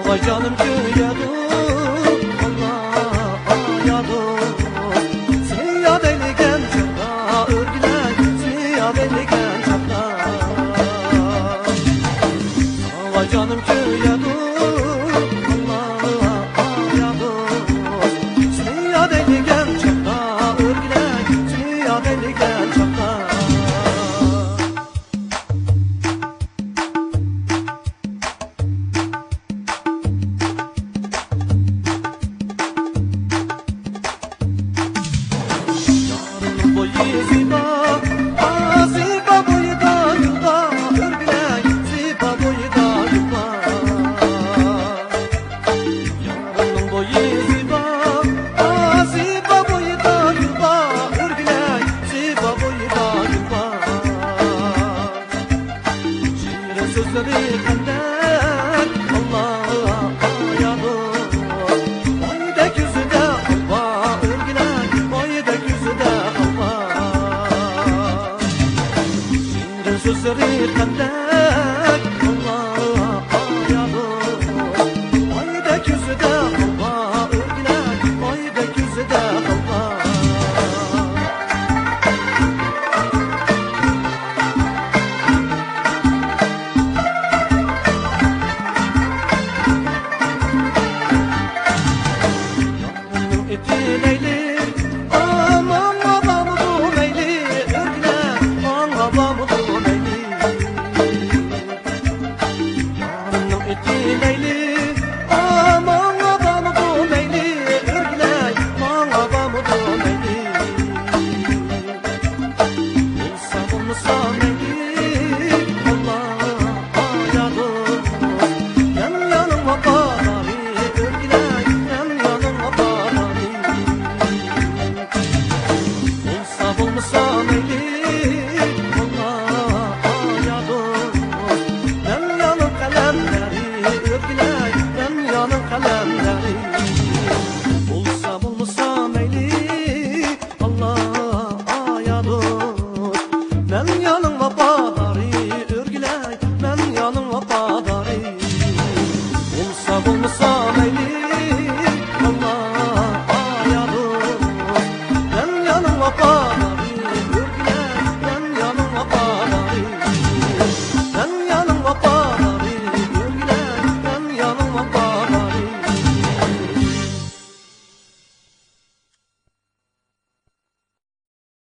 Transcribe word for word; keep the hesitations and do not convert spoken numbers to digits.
ۋاي جانىم كۆيەدۇ، ئاللا، ئايادۇ. سېنى ياد ئەيلىگەن چاغدا، ئۆرگىلەي، سېنى ياد ئەيلىگەن چاغدا. ۋاي جانىم كۆيەدۇ، ئاللا، ئايادۇ. سېنى ياد ئەيلىگەن چاغدا، ئۆرگىلەي، سېنى ياد ئەيلىگەن چاغدا. يارنىڭ بويى زىبا، ئا، زىبا بويىدا يۇلغا، ئۆرگىلەي، زىبا بويىدا يۇلغا. يارنىڭ بويى زىبا، ئا، زىبا بويىدا يۇلغا، ئۆرگىلەي، زىبا بويىدا يۇلغا. شېرىن سۆزلىرى قەندەك، ئاللا، ئايادۇ. ئايدەك يۈزىدە غۇبار، ئۆرگىلەي، ئايدەك يۈزىدە غۇبار. شېرىن سۆزلىرى قەندەك، ئاللا، ئايادۇ. ئايدەك يۈزىدە غۇبار، ئۆرگىلەي، ئايدەك يۈزىدە غۇبار. يارنىڭ ئېتى لەيلى، ئا، ماڭا بارمىدۇ مەيلى، ئۆرگىلەي، ماڭا بارمىدۇ مەيلى. يارنىڭ ئېتى لەيلى، ئا، ماڭا بارمىدۇ مەيلى، ئۆرگىلەي، ماڭا بارمىدۇ مەيلى. بولسا بولمىسا مەيلى، ئاللا، ئايادۇ. يان يانىڭغا